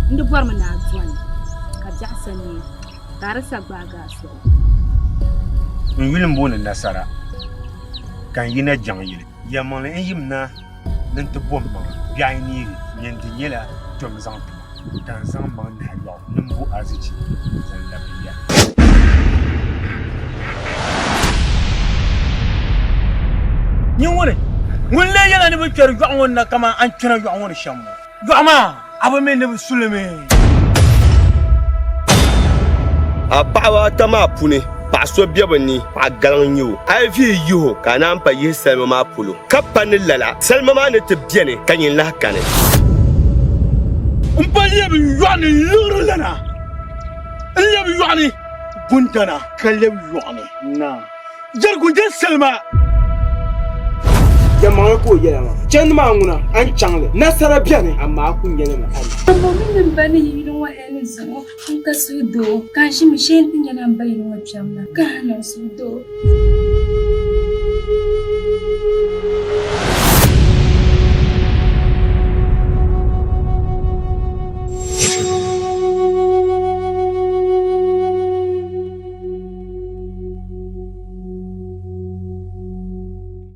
N di bɔrimi ni a dɔni ka biɛɣu sa neei ka a di sa gbaagi a suhu. N yuli m-booni Nasara, ka n yina Jaŋ yili. Yɛlimaŋli n yim na ni n ti bo m maŋa biɛɣu yi neegi, nyin di nyɛla tom zaŋ ti ma, ka n zaŋ m maŋ nahi yɔɣu ni m bo azichi zaŋ labi ya. Nyin ŋuni ŋun lee yɛla ni bɛ kpɛri yɔɣu ŋɔ ni na kaman a ni kpɛna yɔɣu ŋɔ ni shɛm ŋɔ? Yɔɣu maa, a bi mi ni bɛ su li mi? A paɣaba ata maa puuni, paɣ so be bɛ ni, paɣ galiŋ n-nyɛ o. A yi vihi yih o, ka a naan pa yihi salima maa polo, ka pa ni lala, salima maa ni ti beni ka nyin lahi kani. M pa lɛbi yɔɣu ni liɣiri lana, n lɛbi yɔɣu ni bundana, ka lɛbi yɔɣu ni naa. Jɛrigu je salima. Yɛlimaŋli ka o yɛla maa. Chandi maa ŋuna, a ni chaŋ li, nasara beni, amaa a ku nya li mi hali. M ba mini m ba ni yi yili ŋɔ hali ni zuŋɔ, n ka suhudoo, ka n ʒimi shee nti nyɛla m ba yili ŋɔ kpɛm la, ka n niŋ suhudoo.